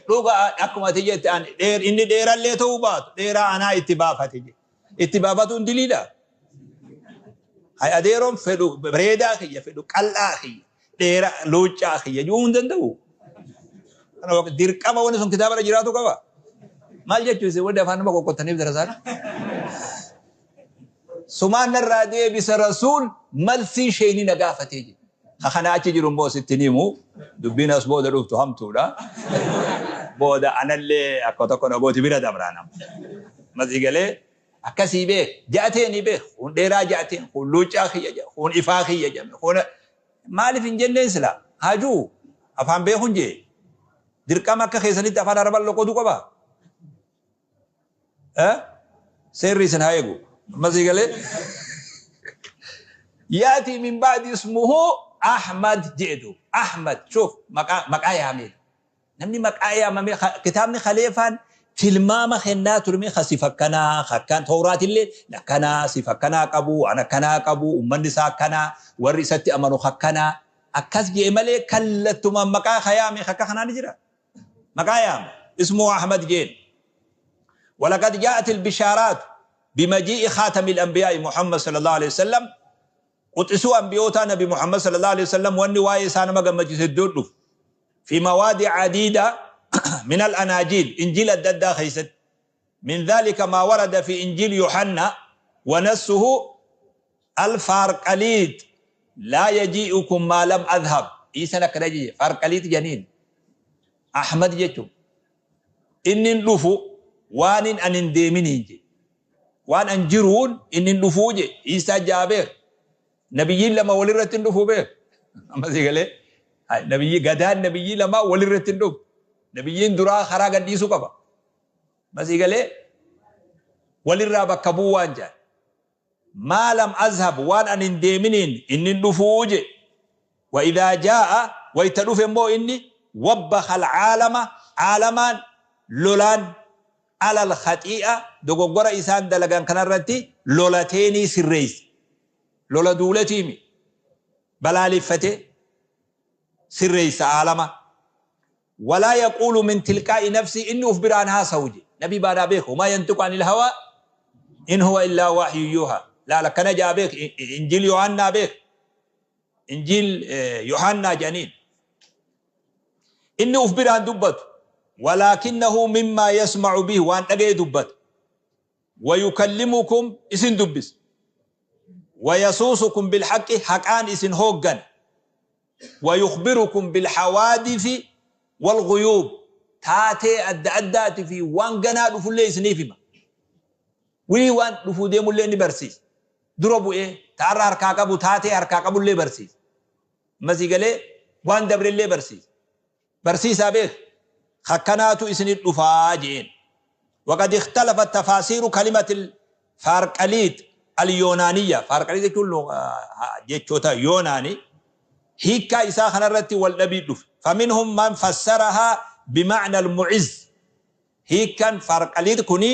Dhugaa akkuma ati jette an inni dheerallee ta'uu baatu dheeraa anaa itti baafate je. Itti baafatuun diliidha. Hay adeeroon fedhu bareedaa kiyya fedhu qal'aa kiyya dheeraa luuccaa kiyya jechuu hin danda'u. Kana dirqama wanni sun kitaaba irra jiraatu qaba. Maal jechuu isin wanni afaan nama qoqqottaniif darasaan. Sumaan narraa deebisa rasuul malsii sheeyni na gaafatee jedhe. Ka kana achi jiru immoo sitti hin himu. Dubbiin as booda dhuftu hamtuudha. Booda anallee akka tokko na gooti bira dabraa nama. Masii galee akkasii beek. Ja'ateeni beek. Kun dheeraa ja'ateen, kun luuccaa kiyya jedha, kun ifaa kiyya jedhame. Kun maaliif hin jenneen silaa? Haajuu afaan beekun jee. Dirqama akka keessanitti afaan Arabaan loqoduu qabaa? Seerri isin haa eegu. Amma sii galee? Yaatii min ba'di ismuhu Ahmad jedhu. Ahmad shuf maqaa maqaa yaamee. Namni maqaa yaamame kitaabni khaleefaan tilmaama kennaa ture mee ka sifa akkanaa akkan Tawraatillee akkanaa sifa akkanaa qabu waan akkanaa qabu ummanni isaa akkanaa warri isatti amanu akkanaa akkas jee malee kallattumaan maqaa ka yaame akka kanaa ni jira. Maqaa yaama. Ismuhu Ahmad jeen. Walaqad jaa'at albishaaraatu bimajii'i khaatamil anbiyaa'i Muhammad sallallahu alaihi wasallam quxisuu anbiyootaa nabi Muhammad sallallahu alaihi wasallam wanni waa'ee isaa nama gammachiisu hedduun dhufu. Fi mawaadi adiida min al-anaajiil injiil adda addaa keessatti. Min dhaalika maa warada fi injiil Yohanna wa nassuhu Al-Faarqaliix laa yajii'ukum maa lam adhab. Iisan akkana jeje Faarqaliix janiin Ahmad jechu. Inni hin dhufu waanin an hin deeminiin je. Waan an jiruun inni hin dhufuu je. Iisaa ja'a beek. Nabiyyiin lama walirratti hin dhufuu beek. Amma sii galee nabiyyi gadaan nabiyyii lamaa walirratti hin dhufu. Nabiyyiin duraa karaa gadhiisuu qaba. Amma sii galee walirraa bakka bu'uu waan jedhan. Maa lam azhab waan ani hin deeminiin inni hin dhufuu jedhe. Wa idhaa jaa'a wayta dhufe immoo inni wabbakha al-aalama aalamaan lolaan ala al-khaxii'a dogoggora isaan dalagan kanarratti lolateenii sirreeyse. Lola duuletiimi balaaleffatee sirreeysa aalama. Walaa yaquulu min tilqaa'i nafsii inni uf biraan haasawu je. Nabii baanaa beeka wamaa yanxiqu anil hawaa in huwa illaa wahyun yuuhaa. Laal akkana ja'a beek injiil Yohaannaa beek injiil Yohaannaa jedhaniin. Inni uf biraan dubbatu walaakinnahu mimmaa yasma'u bihi waan dhagaye dubbata. Wayukallimukum isin dubbisa. Wayasuusukum bilhaqqi haqaan isin hooggana. Wayukhbirukum bilhawaadithi walghuyuub taatee adda addaati fi waan ganaa dhufullee isiniif hima. Wilii waan dhufuu deemullee ni barsiisa. Dura bu'ee taarra harkaa qabu taatee harkaa qabullee barsiisa. Ammasii galee waan dabrellee barsiisa. Barsiisaa beek kakkanaatu isinit dhufaa je'een. Waqad ikhtalafat tafaasiiru kalimatil faarqaliix al-yoonaaniyya faarqaliix jechuun jechoota yoonaani hiikkaa isaa kanarratti wal dhabii dhufe. Faminhum man fassarahaa bima'na al-mu'izz hiikkan faarqaliix kuni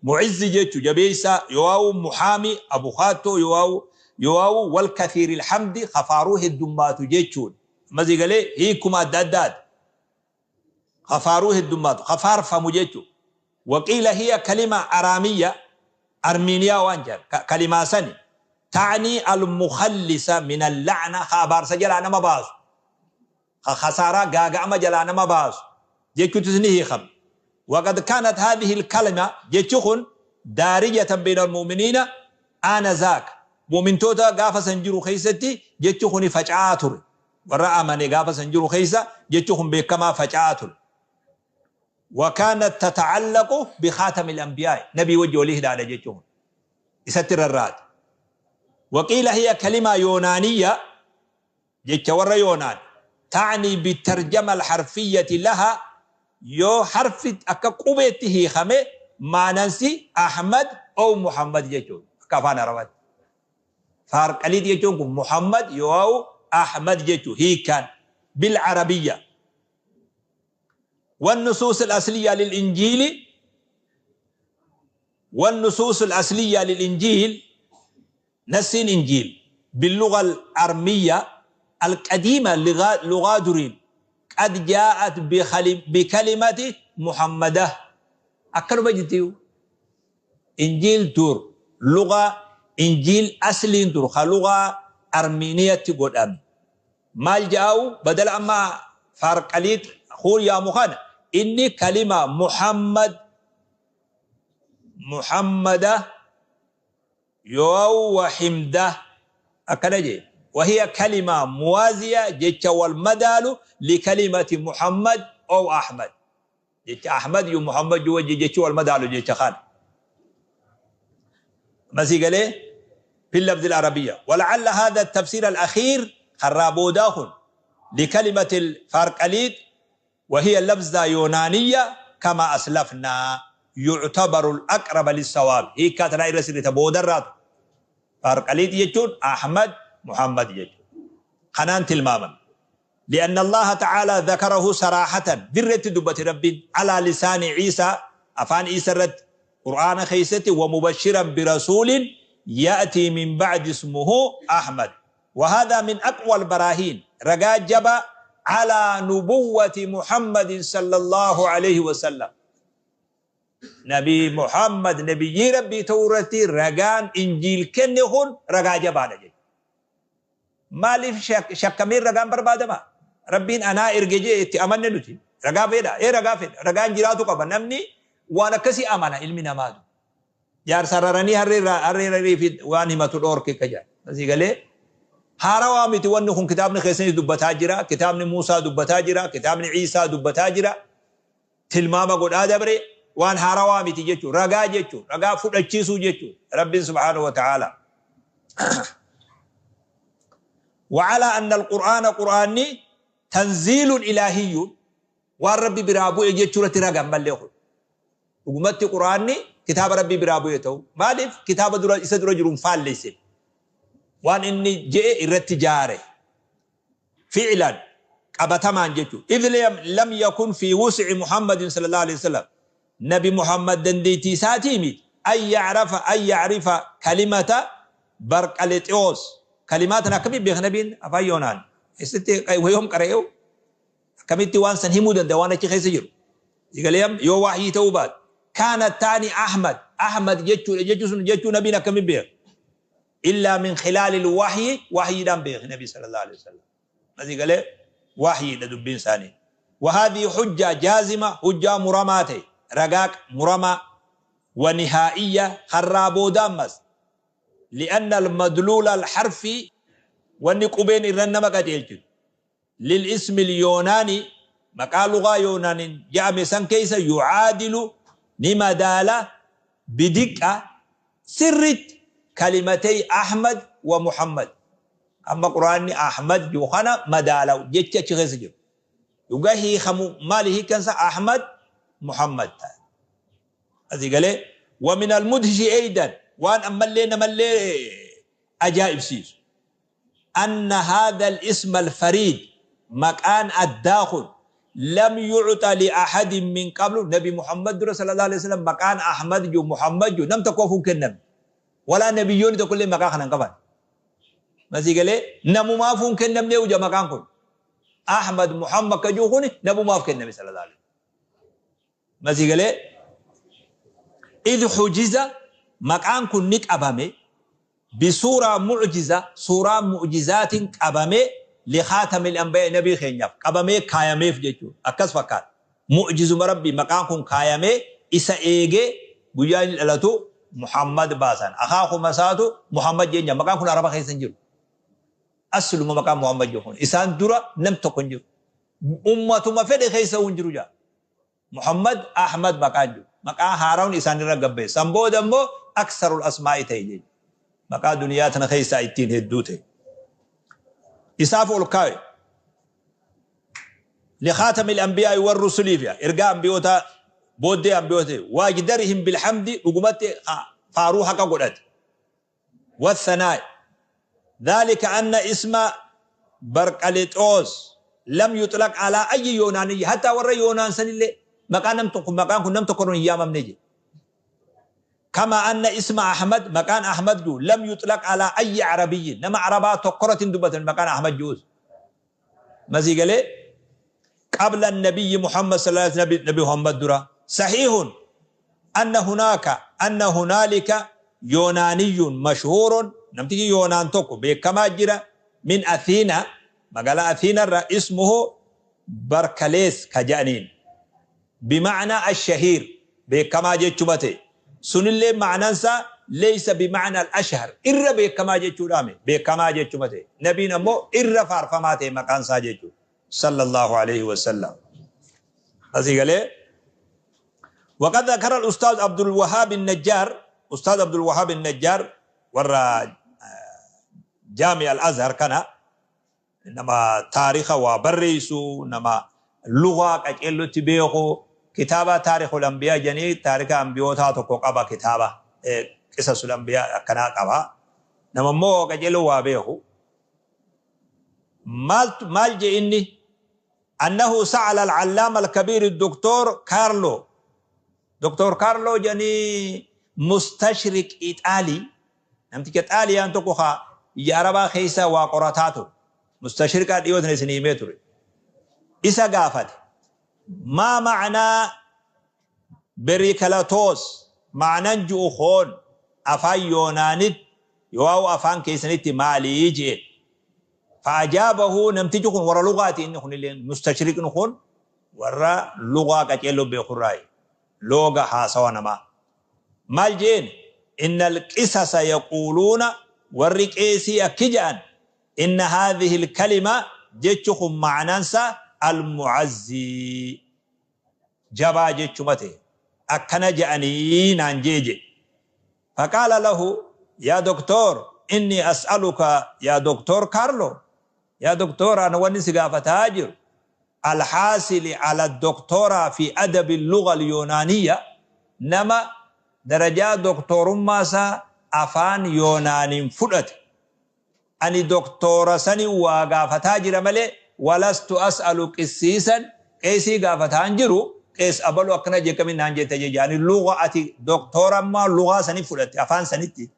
mu'izz jechu jabeessaa yooaawu muhaamii abukaattoo yooaawu yooaawu wal kathiiril hamdi ka faaruu heddummaatu jechuudha. Amma sii galee hiikkuma adda addaati. Ka faaruu heddummaatu, ka faarfamu jechu. Waqiila hiya kalima araamiyya, Armiiniyaa waan jedhan, kalimaa sani. Ta'nii al-mukhallisa min al-la'na, ka abaarsa jalaa nama baasu. Ka khasaaraa gaaga'ama jalaa nama baasu jechuttis ni hiikama. Waqad kaanat haadhihi al-kalima, jechi kun daarijatan bayna al-mu'miniina aanazaak, mu'mintoota gaafa san jiru keessatti jechi kuni faca'aa ture. Warra amane gaafa san jiru keessa jechi kun beekamaa faca'aa ture. Wa kaanat tata'allaqu bi khaatamil anbiyaa'i, nabii wajji walii hidhaadha jechi kun. Isatti rarraate. Wa qiila hiya kalimaa yoonaaniyya, jecha warra yoonaan, ta'nii bitarjama alharfiyyati laha, yoo harfi akka qubeetti hiikame maanansi Ahmad ow Muhammad jechuudha akka afaan Arabaatti. Faarqaliit jechuun kun Muhammad yooawu Ahmad jechuu hiikkaan bil Arabiyya. Wannusuus al-asliyya lil Injiili Wannusuus al-asliyya lil Injiil Nassiin Injiil, billuga al-Armiyya al-qadiima, lugaa duriin, قد جاءت بكلمة محمدة. أكلوا بجتيو إنجيل دور لغة إنجيل أصلين دور لغة أرمينية تقول أم مال جاءوا بدل أما فارقليت خول يا مخان إني كلمة محمد محمدة يو وحمدة أكنجي، وهي كلمة موازية جت والمدال لكلمة محمد أو أحمد. جت أحمد يو محمد يو جت والمدال جت خان مسيقة ليه في اللفظ العربية. ولعل هذا التفسير الأخير خرابو داخل لكلمة الفارقليت وهي اللفظة يونانية كما أسلفنا يعتبر الأقرب للصواب. هي كانت رأي رسل تبودرات فارقليت يجون أحمد محمد يجون خنان تلماما، لأن الله تعالى ذكره صراحة درة دبة رب على لسان عيسى أفان عيسى رد قرآن خيستي ومبشرا برسول يأتي من بعد اسمه أحمد. وهذا من أقوى البراهين رجاجب على نبوة محمد صلى الله عليه وسلم. نبي محمد نبي ربي تورتي رجان إنجيل كنهون رجاجب على جي مالي شك مين رجان بربادة ما ربين أنا إرجعي أمن نوتي رجا فيدا إيه رجا فيدا رجان جراتو قبل نمني وأنا كسي أمانة علمنا مادو يار سررني هري هري هري في واني ما تدور كي كجا بس يقولي هاروا ميت وانه كتابنا خيسني دبتاجرا كتابنا موسى دبتاجرا كتابنا عيسى دبتاجرا تلماما قد آدبري وان هاروا ميت جتشو رجا جتشو رجا فوت أتشيسو جتشو رب سبحانه وتعالى. وعلى أن القرآن قرآني تنزيل إلهي والرب برابو يجتشو رترجع مليه وقمت قرآني كتاب ربي برابو يتو مالف كتاب درا إسدرا جرم فالسين وان إني جاء الرتجارة فعلا أبتمان جتو إذ لم يكن في وسع محمد صلى الله عليه وسلم نبي محمد دنديتي ساتيمي أن يعرف كلمة برقليطيوس كلماتنا كمي بيخنبين أفا يونان استي ويوم قرأيو كميتي وان سنهمو دندوانا كي خيسجر يقول يوم يو وحي توبات كان الثاني أحمد أحمد جتو جتو جتو نبينا كمي بيخ إلا من خلال الوحي وحي دام بيخ النبي صلى الله عليه وسلم ماذا قال وحي لدبين ثاني. وهذه حجة جازمة حجة مرماتي رقاق مرمى ونهائية خرابو دامس لأن المدلول الحرفي والنقبين إرنما قد يلجد للاسم اليوناني مقالغا يوناني جاء مسان كيس يعادل نمدالة بدقة سرت كلمتي أحمد ومحمد. أما قرآن أحمد يوخنا مدالة جتة تغزجر يقهي خمو ماله كنسا أحمد محمد هذه قال. ومن المدهش أيضا وأن أما اللي نملي أجائب سيس أن هذا الاسم الفريد مكان الداخل لم يعطى لأحد من قبل نبي محمد صلى الله عليه وسلم مكان أحمد جو محمد جو نم تكوفون كنم ولا نبيون تقول لي مكان خنان قبل ما قال نمو ما فون كنم نيوجا مكان كن أحمد محمد كجوخوني نبو ما فون كنم صلى الله عليه وسلم ما قال إذ حجز مكان كن نك أبامي بصورة معجزة صورة معجزات أبامي لخاتم الأنبياء نبي خينيف أبامي كايامي فجتو أكس فكات معجز مربي مكان كن كايامي إسا إيجي بيان الألتو محمد باسان أخاه مساتو محمد جينيا مكان كن عربة خيسن جرو أصل ما مكان محمد جوخون إسان درا نم تكون جرو أمة ما فد خيسون جرو جا محمد أحمد مكان جو مكان هارون إسان رقبه سامبو دمبو أكثر الأسماء تيجي مكان دنياتنا خيسا إتين هدوته إساف الكاي لخاتم الأنبياء والرسل فيها إرجاء أنبيوتا بودي أنبيوتا واجدرهم بالحمد وقمت فاروحك قلت والثناء ذلك أن اسم برقليطوس لم يطلق على أي يوناني حتى ورى يونان سن اللي مكان لم تكن مكان كن لم تكن أيام منجي كما أن اسم أحمد مكان أحمد جو لم يطلق على أي عربي نما عربات تقرة دبة مكان أحمد جوز مزي قال قبل النبي محمد صلى الله عليه وسلم، نبي محمد درا. صحيح أن هناك أن هنالك يوناني مشهور، namtichi Yoonaan tokko beekamaa jira، من أثينا، magaalaa Athiina irra، اسمه Barkalees ka jedhaniin، بمعنى الشهير، beekamaa jechuma ta'e. Sunillee ma'anaansaa ليس بمعنى الأشهر، irra beekamaa jechuudhaame, beekamaa jechuma ta'e. Nabiin ammoo irra faarfamaa ta'e maqaan isaa jechuudha، صلى الله عليه وسلم. Asii galee. وقد ذكر الأستاذ عبد الوهاب النجار، أستاذ عبد الوهاب النجار ورا جامع الأزهر كان nama taarika waa barreessu, nama lugaa qaceellotti beeku. Kitaaba تاريخ الأنبياء jedhanii, taarika ambiyootaa tokko qaba, kitaaba قصص الأنبياء akkanaa qaba. Nama immoo qaceelloo waa beeku. Maal je inni? أنه سأل العلامة الكبير الدكتور كارلو، دكتور كارلو jedhanii، مستشرق إيطالي، namticha Xaaliyaan tokko haa biyya Arabaa keessa waa qorataa ture, mustashriqaa dhiyootan isin himee ture. Isa gaafate: ما معنى Berikalatos ma'anan ju'u koon afaan Yoonaanit yoo afaan keessanitti maalii jeen. فأجابه، namtichi kun warra lugaati. Inni kun illee, mustashriqni kun, warra lugaa qaceelloo beekurraayi, looga haasawa namaa. Maal jeen? إن القسس يقولون، warri qeesii akki jedhan، إن هذه الكلمة، jechu kun ma'anaansa المعزي، jabaa jechuma ta'e, akkana jedhanii naan jeeje. فقال له: يا دكتور، إني أسألك، يا دكتور كارلو، يا دكتور، أنا wanni si gaafataa jiru، الحاصل على الدكتوراه في أدب اللغة اليونانية، nama darajaa doktorummaa isaa afaan Yoonaaniin fudhate. Ani doktora sani waa gaafataa jira malee، ولست أسأل قسيسا، qeesii gaafataa hin jiru. Qees abalu akkana jeekamin naan jette jecha. Ani luga ati doktorammaa lugaa sani fudhatte, afaan sanitti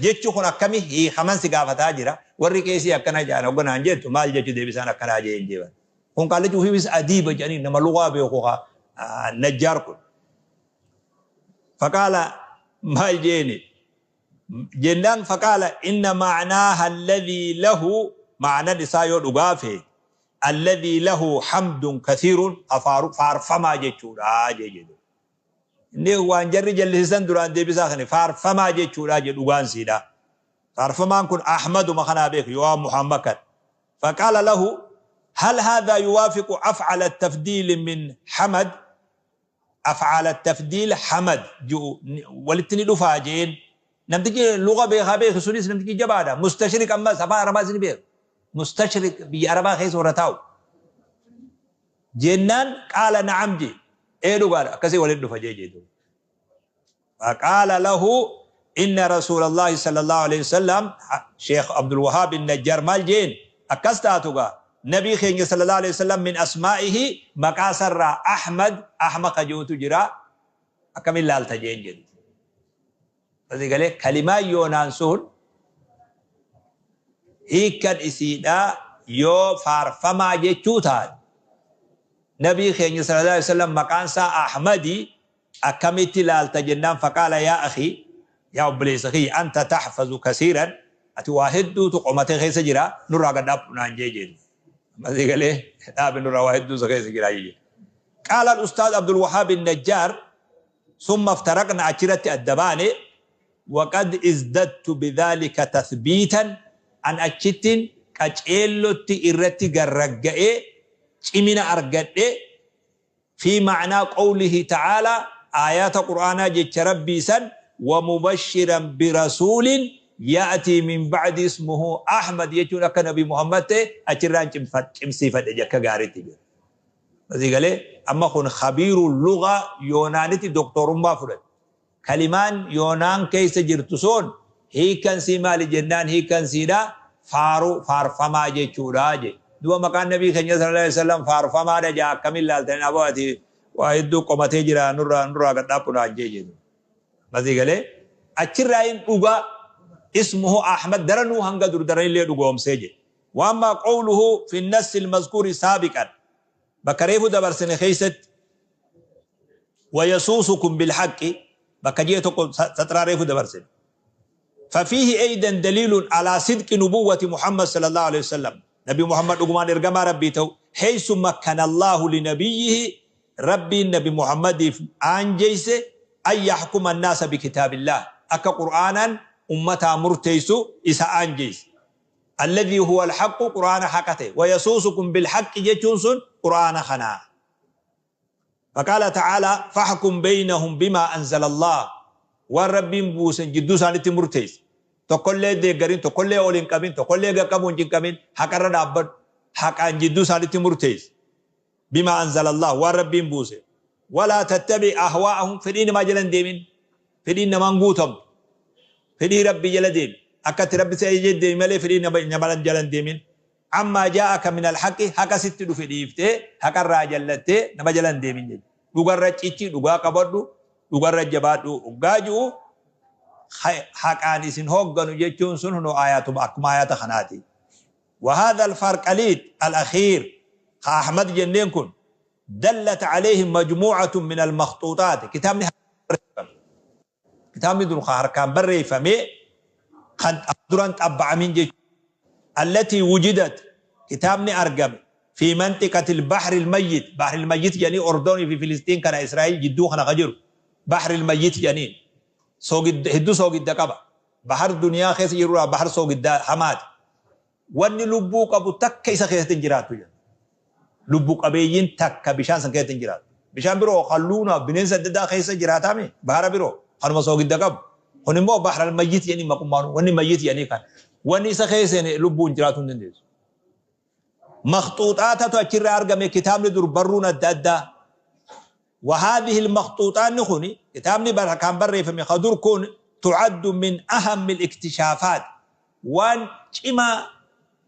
jechi kun akkami hiikaman si gaafataa jira. Warri qeesii akkana jedhan hogganaan jettu maal jechu deebisaan akkanaa jee hin jeeban. Kun qaallichi ufiifis adiiba jedhanii, nama lugaa beeku Najjaar kun. فقال، maal jeeni jennaan، فقال إن معناها الذي له، معنى isaa yoo dhugaa feete، الذي له حمد كثير، faarfamaa jechuudha jee jedhu. Inni waan jarri jallisisan duraan deebisaa kana faarfamaa jechuudha jedhu dhugaan siidha. Faarfamaan kun Ahmaduma kanaa beeku yoo Muhammad kan. فقال له: هل هذا يوافق أفعل التفضيل من حمد؟ أفعال التفضيل حمد walitti ni dhufaa jeen. Namtichi luga beekaa beeku sunis namtichi jabaadha. Mustashriq ammas afaan Arabaas ni beeku. Mustashriq biyya Arabaa keessa warra taa'u. Jennaan قال نعم je, ee dhugaadha, akkasii walitti dhufa jee jedhu. فقال له إن رسول الله صلى الله عليه وسلم، شيخ عبد الوهاب النجار maal jeen? Akkas taatugaa, nabii keenya صلى الله عليه وسلم من أسمائه، maqaa sarraa Ahmad, Ahmad kajuutu jira, akkamiin laalta jeen jedhu. Asii galee, kalimaa Yoonaan sun hiikkan isiidhaa yoo faarfamaa jechuu taate, nabii keenya صلى الله عليه وسلم maqaan isaa Ahmadi, akkamitti laalta jennaan، فقال: يا أخي، yaa obboleessa kiyya، أنت تحفظ كثيرا، ati waa hedduutu qomatee keessa jira, nurraa gad dhaabbu naan jee jedhu. Asii galee, dhaabi, nurraa waa hedduutu keessa jira jee. قال الأستاذ عبد الوهاب النجار: ثم افترقنا، achirratti adda baane. وقد ازددت بذلك تثبيتا، an achittiin qaceellotti irratti garragga'ee cimina argadhe، في معنى قوله تعالى، آيات قرآنا jecha Rabbii san، ومبشرا برسول يأتي من بعدي اسمه أحمد jechuun akka Nabi Muhammad ta'e achirraan cimsiifadhe jakka gaariitti jira. Asii galee, amma kun خبير اللغة Yoonaanitti doktorummaa fudhate. Kalimaan Yoonaan keessa jirtu sun hiikan sii maali jennaan, hiikan siidha faaruu, faarfamaa jechuudha je. Duba maqaan nabii keenya صلى الله عليه وسلم faarfamaadha jaa, akkamiin laaltanii? Aboo, ati waa hedduu qomatee jira, nurraa gadhaabbu naan jee jedhu. Asii galee, achirraa hin dhugaa اسمه أحمد daranuu hanga dur daranillee dhugoomsee jedhe. وأما قوله في النص المذكور سابقا Bakka reefu dabarsine keessatti ويسوسكم بالحق bakka ji'a tokko saxraa reefu dabarsine. ففيه أيضا دليل على صدق نبوة محمد صلى الله عليه وسلم. نبي محمد أقمان إرقما ربي تو حيث مكن الله لنبيه ربي النبي محمد أنجيس أن يحكم الناس بكتاب الله أكا قرآنا أمتا مرتيسو إسا أنجيس الذي هو الحق قرآن حقته ويسوسكم بالحق جتونسون قرآن خنا. فقال تعالى فاحكم بينهم بما أنزل الله والرب بوسن جدوسان مرتيس tokkollee deeggarin tokkollee ol hin qabin tokkollee qaqqabuun hin qabin haqarra dhaabbadhu haqaan jidduu isaanitti murteessi bima anzala Allah waan rabbiin buuse walaa tattabi ahwaa'ahum fedhii namaa jala hin deemin fedhiin namaan guutamu fedhii rabbi jala deemi akkatti rabbi si ajaje deemi malee fedhii namaa jala hin deemin ammaa jaa'aka min alhaqi haqa sitti dhufe dhiiftee haqarraa jallattee nama jala hin deemin jechuudha dhugarra cichi dhugaa qabadhu dhugarra jabaadhu dhugaa ji'u haqaan isin hoogganu jechuun sun hunoo aayaatuma akkuma aayaata kanaati. وهذا الفرقليط الأخير أحمد جنين كن دلت عليه مجموعة من المخطوطات كتاب دون كان بري فمي دران أبع من جي التي وجدت كتاب أرقم في منطقة البحر الميت. بحر الميت يعني أردني في فلسطين كان إسرائيل جدو خنا غجر بحر الميت يعني سوق هدو سوق الدقبة بحر الدنيا خيس يروا بحر سوق الدا حماد واني لبوك أبو تك إذا خيس تنجراتو يعني لبوك أبيين تك بشان سن خيس تنجرات بشان برو خلونا بننسى دا خيس جراتامي بحر برو خنما سوق الدقب هنمو بحر الميت يعني ما كمانو واني ميت يعني كان واني إذا خيس يعني لبوك جراتو نندز مخطوطات تأكير أرقم كتاب لدر برونا الدادا وهذه المخطوطات نخوني كتابني كان بري فمي خدور كون تعد من أهم الاكتشافات وان إما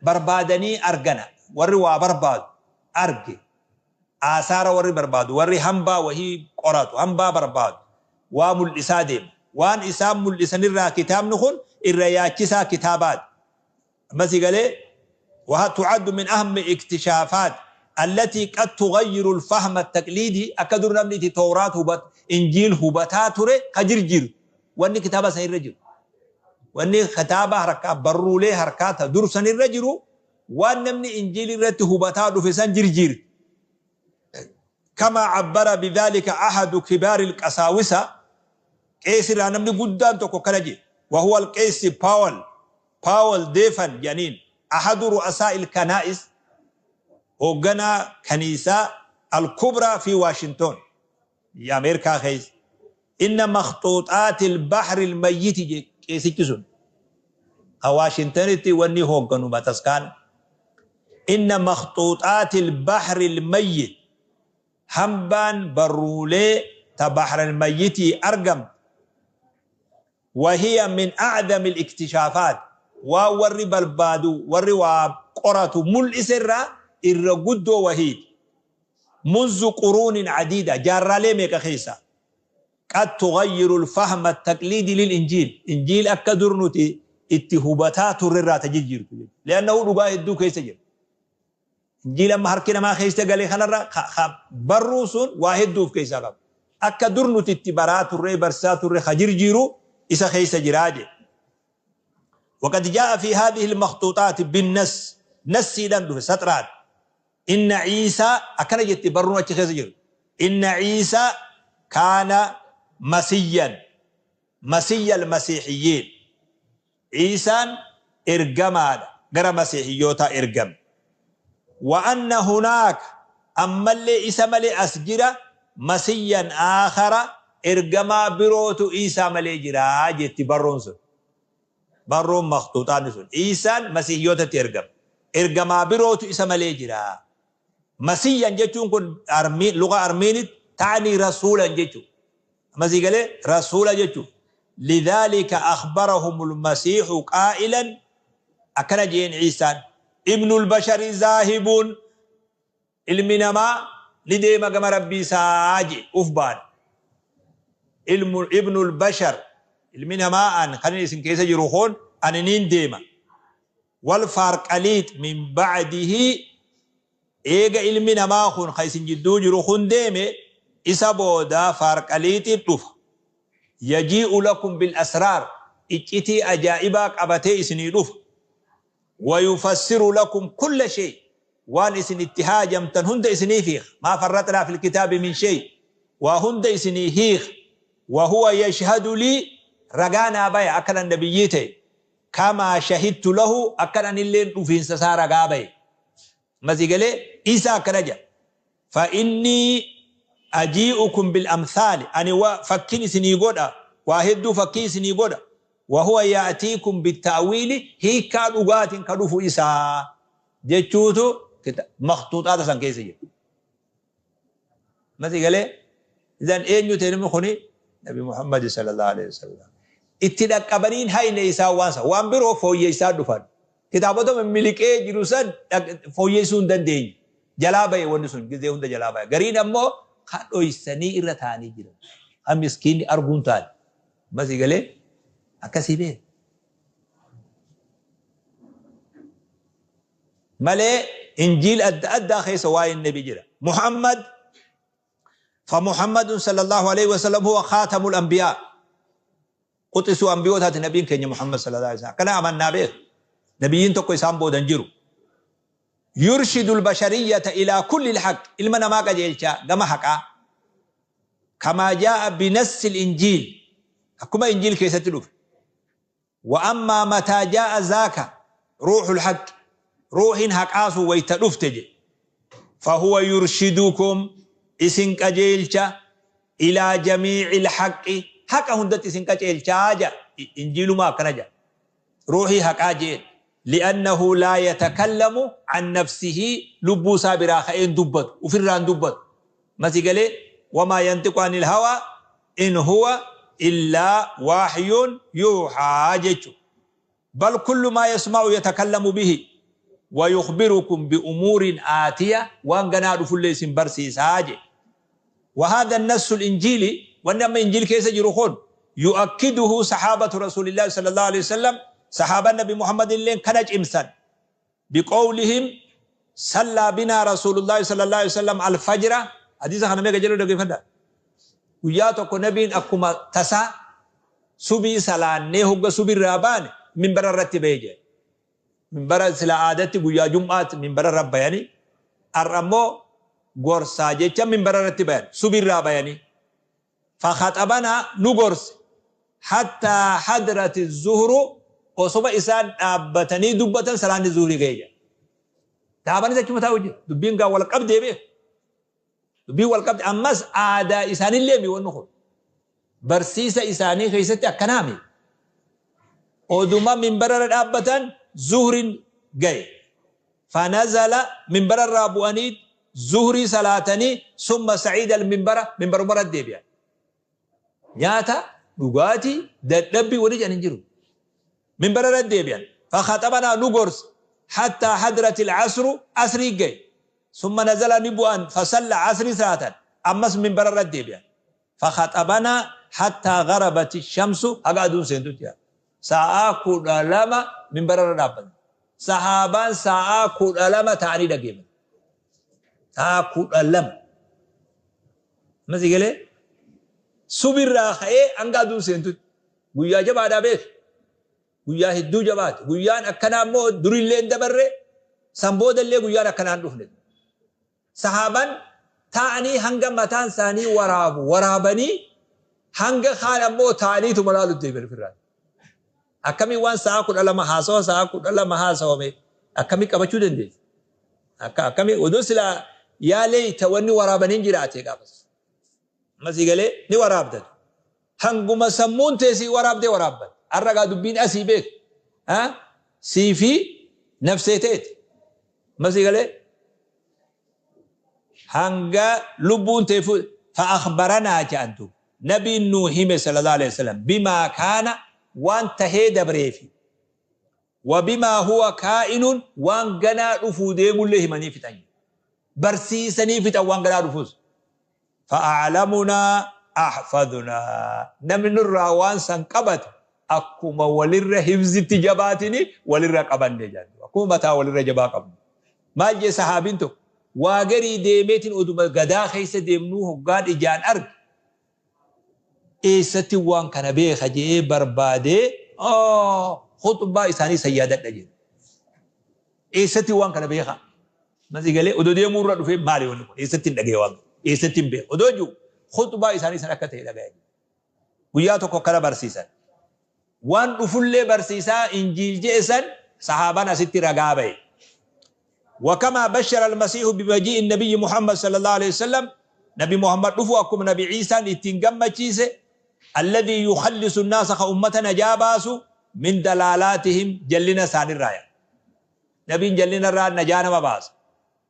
بربادني أرجنا وري برباد أرجي آثار وري برباد وري همبا وهي قرات همبا برباد وامل إسادم وان إسام الإسان كتاب نخون الرياكسا كتابات مثل قال وها تعد من أهم الاكتشافات التي قد تغير الفهم التقليدي أكدر نمني توراة هبت إنجيل هبتاتره كجرجر وأني كتابة سنير رجل وأني كتابة حركة برولي حركات در سنير رجل وأن نمني إنجيل رت هبتاتو في سن جرجر كما عبر بذلك أحد كبار القساوسة قيس نمني قدام تكو كنجي وهو القيس باول ديفن جنين أحد رؤساء الكنائس هوغنا كنيسة الكبرى في واشنطن يا أمريكا خيس إن مخطوطات البحر الميت كيسيكسون واشنطن تي وني هوغنو باتسكان إن مخطوطات البحر الميت همبان برولي تبحر الميت أرقم وهي من أعظم الاكتشافات ووري بلبادو وري وقراتو مل إسرّا الرجود وهيد منذ قرون عديدة جار لي خيسا قد تغير الفهم التقليدي للإنجيل إنجيل أكدر نتي اتهوبتات الرّا تجير لأنه رباه الدو كيس جير إنجيل أما هركنا ما خيسا قال لي خلنا بروسون واحد دوف كيسا قب أكدر نتي اتبارات الرّ برسات الرّ خجر جيرو إسا خيسا جراجي. وقد جاء في هذه المخطوطات بالنص نسي لندو سطرات إن عيسى أكن جت برون أتخذ إن عيسى كان مسيا مسيا المسيحيين عيسى إرجما غير مسيحيوتا إرجم وأن هناك أما اللي عيسى ملي أسجرة مسيا آخر إرجما بروت عيسى ملي جرا جت برون برون مخطوطان سن عيسى مسيحيوتا ترجم إرجما بروت عيسى ملي جرا مسيحا جتون كن أرمي لغة أرمينيت تعني رسولا جتو مسيح قال رسولا جتو لذلك أخبرهم المسيح قائلا أكن جين عيسى ابن البشر ذاهب المنما لديما كما ربي ساجي أفبان ابن البشر المنما أن خلينا اسم كيسة جروخون أننين ديما والفارقليت من بعده Eega ilmi namaa kun ka isin jidduu jiru kun deeme, isa booda faarqaliixiin dhufa. Yajii'u lakum bil asraar, iccitii ajaa'ibaa qabatee isinii dhufa. Wayufassiru lakum kulla shay, waan isin itti haajamtan hunda isiniif hiika. Maa farraxnaa fil kitaabi min shay, waa hunda isinii hiika. Wahuwa yashhadu lii, ragaa naa baya akkan an nabiyyii ta'e. Kamaa shahidtu lahu, akkan anilleen dhufiinsa isaa ragaa baye. Masii galee Iisaa akkana jedha. Fa innii ajii'ukum bil amthaali, ani wa fakkiin isinii godha, waa hedduu fakkii isinii godha. Wahuwa ya'tiikum bitta'wiili, hiikkaa dhugaatiin ka dhufu isaa jechuutu makhtuuxaata san keessa jira. Masii galee idan eenyu ta'e namni kuni? Nabi Muhammad sallallahu alaihi wasallam. Itti dhaqqabaniin hayne isaa waan san waan biroo fooyyessaa dhufan. Kitaabota miliqee jiru san fooyyessuu hin dandeenye. Jalaa bahe wanni sun gizee hunda jalaa bahe. Gariin ammoo kan dhoysanii irra taa'anii jiran. Kan miskiinni arguun taane. Masii galee akkasii beeka. Malee Injiil adda addaa keessa waa'een nabi jira. Muhammad فمحمد صلى الله عليه وسلم هو خاتم الأنبياء، quxisuu ambiyootaati nabiin keenya Muhammad sallallahu alaihi wasallam. Akkana amannaa beeku. Nabiyyiin tokko isaan booda hin jiru. Yurshidu albashariyyata ilaa kulli alhaq, ilma namaa qajeelcha gama haqaa. Kamaa jaa'a binassi injiil, akkuma injiil keessatti dhufe. Wa ammaa mataa jaa'a zaaka ruuxul haqq, ruuhin haqaa sun wayta dhufte jedhe. Fahuwa yurshidukum, isin qajeelcha, ilaa jamiicil haqqi, haqa hundatti isin qajeelchaa jedha. Injiilumaa akkana jedha. Ruuhii haqaa jeen. Li'annahu laa yatakallamu an nafsihi, lubbuu isaa biraa ka'een dubbatu, ufirraan dubbatu. Masi galee wamaa yantiqu anil hawaa in huwa illaa waahyun yuuhaa jechu. Bal kullu maa yasma'u yatakallamu bihi wa yukhbirukum bi umuurin aatiya, waan ganaa dhufullee isin barsiisaa jedhe. وهذا النص الإنجيلي، وإنما إنجيل كيس جرخون، يؤكده صحابة رسول الله صلى الله عليه وسلم، صحابة النبي محمد اللين كنج إمسان بقولهم صلى بنا رسول الله صلى الله عليه وسلم الفجر. حديث خنا ميغا جلو دغي فدا guyyaa tokko nabiin akkuma tasaa subii salaannee hogga subirraa baane minbara irratti bahee jira. Minbara sila aadatti guyyaa jum'aatti minbara irra bayanii, har'a ammoo gorsaa jecha minbara irratti bayan, subirraa bayanii. Fakhaxabanaa, nu gorse, hattaa hadrati zuhru, osoma isaan dhaabbatanii dubbatan salaanni zuhrii ga'ee jira. Dhaabanis achuma taa'u jira. Dubbiin gaa wal qabdee beeku. Dubbiin wal qabde ammas aadaa isaanillee mi wanni kun. Barsiisa isaanii keessatti akkanaami. Oduma minbara irra dhaabbatan zuhriin ga'e. Fanazala, minbara irraa bu'anii zuhrii salaatanii, summa sa'iida minbara, minbaruma irra deebi'an. Nyaata, dhugaatii, dadhabbii wali jedhan hin jiru. Minbara irra deebi'an. Fakhaxabanaa, nu gorse, hattaa hadrati al-asru, asrii ga'e. Summa nazala, ni bu'an, fasalla, asrii salaatan. Ammas minbara irra deebi'an. Fakhaxabanaa hattaa gharabati shamsu, haga aduun seentutti. Sa'aa 12 minbara irra dhaabbatan. Sahaabaan sa'aa 12 ta'anii dhageeffatan. Sa'aa 12. Ammas galee subirraa ka'ee hanga aduun seentutti. Guyyaa jabaadhaa beeku. Guyyaa hedduu jabaate. Guyyaan akkanaa immoo durillee hin dabarre, san boodallee guyyaan akkanaa hin dhufne. Sahaabaan taa'anii hanga mataan isaanii waraabu waraabanii, hanga kaan ammoo taa'aniituma laalutti deebi'an ofirraa. Akkamii waan sa'a 12 haasawa, sa'a 12 haasawame akkamii qabachuu dandeessa? Akka akkamii odoo silaa yaa leeyta wanni waraabanii hin jiraate gaafas. Ammasii galee ni waraabdatu. Hanguma sammuun tee sii waraabdee waraabbat. Har'a gaa dubbiin asii beeku. Sii fi nafsee teeti. Ammasii galee hanga lubbuun tee fa'akhbaranaa jedhantu. Nabiin nuu hime sallallahu alaihi wasallam bimaa kaana, waan tahee dabreefi, wa bimaa huwa kaa'inun, waan ganaa dhufuu deemullee himanii fixan. Barsiisanii fixan waan ganaa dhufus. Fa'a'lamunaa ahfadunaa. Namni nurraa waan san qabate akkuma walirra hifzitti jabaatini walirra qabanne jedhan. Akkuma mataa walirra jabaa qabnu. Maal jee sahaabiin tokko? Waa garii deemeetiin oduma gadaa keessa deemnuu hoggaan ijaan arge eessatti waan kana beeka jee barbaadee khuxbaa isaanii san yaadadha jedhe. Eessatti waan kana beeka? Masii galee odoo deemuu irra dhufee maali wanni kun eessatti hin dhagee waan eessatti hin beeku odoo jiru khuxbaa isaanii san akka ta'e dhaga'e. Guyyaa tokko akkana barsiisan. Waan dhufullee barsiisaa injiil je'e san sahaabaan asitti ragaa ba'e. وكما بشر المسيح بمجيء النبي محمد صلى الله عليه وسلم نبي محمد دفو أكم نبي عيسى اتنقم الذي يخلص الناس أمتنا جاباسو من دلالاتهم جلنا سان الراية نبي جلنا الراية نجانا مباس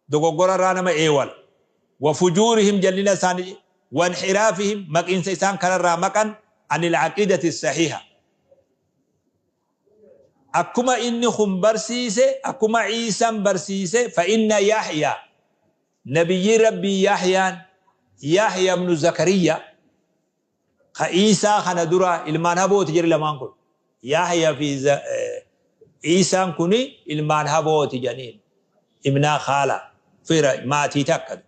دوغور الرانا ما ايوال وفجورهم جلنا سان وانحرافهم مكين سيسان كرر مكان عن العقيدة الصحيحة. أكما إنهم برسيسة أكما عيسى برسيسة فإن يحيى نبي ربي يحيى يحيى بن زكريا عيسى خندرا إلمان هبو تجري لمان كل يحيى في عيسى كوني إلمان هبو تجانين إمنا خالة في ما تتأكد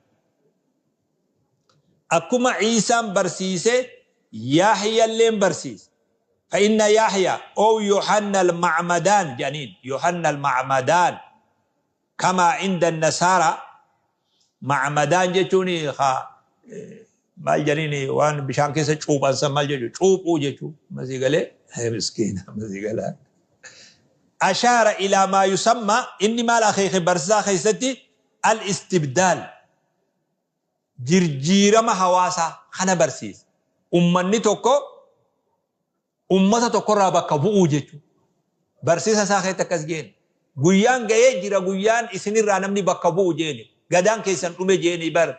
أكما عيسى برسيسة يحيى اللين برسيس فإن يحيى أو يوحنا المعمدان جانين يوحنا المعمدان كما عند النصارى معمدان جتوني خا مال جانيني وان بشان كيسة چوب أنسان مال جتو چوب أو جتو مزيقالي هي مسكينة مزيقالي أشار إلى ما يسمى إني مال أخيخي برسا خيستي الاستبدال جرجيرة ما حواسا خنا برسيس أمني توكو ummata tokkorraa bakka bu'uu jechuudha. Barsiisa isaa keessatti akkas jeeni. Guyyaan ga'ee jira guyyaan isinirraa namni bakka bu'u jeeni. Gadaan keessan dhume jeeni bar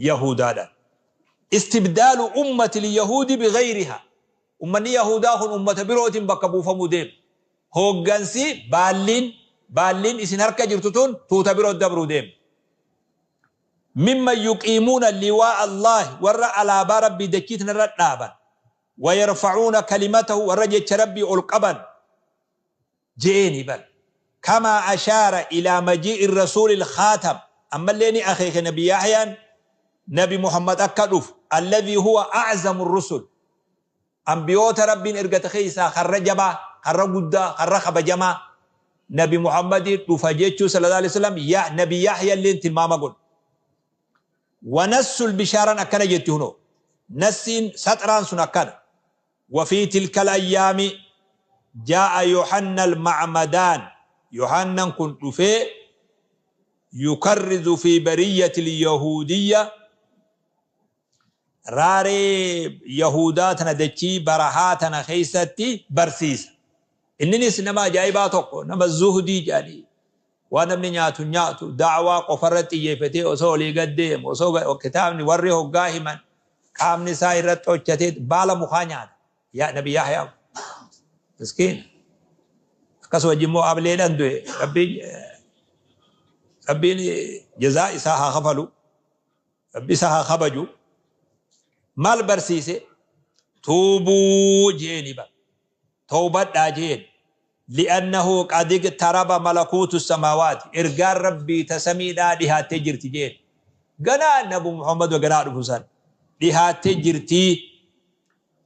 Yahudaadha. Istibdaalu ummati lyahuudi bighayriha. Ummanni Yahudaa kun ummata birootiin bakka buufamuu deema. Hooggansi baalliin isin harka jirtu tun tuuta biroo dabruu deema. Mimman yuqiimuuna liwaa Allaahi warra alaabaa rabbii dachiitin irra dhaaban. ويرفعون كلمته ورجت ربي القبن جيني بل كما أشار إلى مجيء الرسول الخاتم أما الليني أخيك نبي يحيى نبي محمد أكدف الذي هو أعظم الرسل أنبيوت ربي إرقت خيسا خرجبا خرجدا خرخب جما نبي محمد رفجيتشو صلى الله عليه وسلم يا نبي يحيى اللي انت الماما قل ونس البشارة أكنا جتهنو نسين سطران سنكنا وفي تلك الأيام جاء يوحنا المعمدان يوحنا كنت في يكرز في برية اليهودية راري يهوداتنا دكي برهاتنا خيستي برسيس إنني سنما جايباتك نما الزهدي جاني وانا من نياتو نياتو دعوة قفرت يفتي وصولي قديم وصولي كتابني وريه قاهما قامني سايرت hojjetee baala mukaa nyaata. Yaa Nabi Yahyaa miskiin akkasuma immoo ableedhaan du'e rabbiin jazaa isaa haa kafalu rabbi isaa haa kabaju maal barsiise tuubuu jeeni ba tawbadhaa jeen li'annahu qad iqtaraba malakuutu samaawaati ergaan rabbii tasamiidhaa dhihaattee jirti jeen ganaa Nabi Muhammad ganaa dhufu san dhihaattee jirtii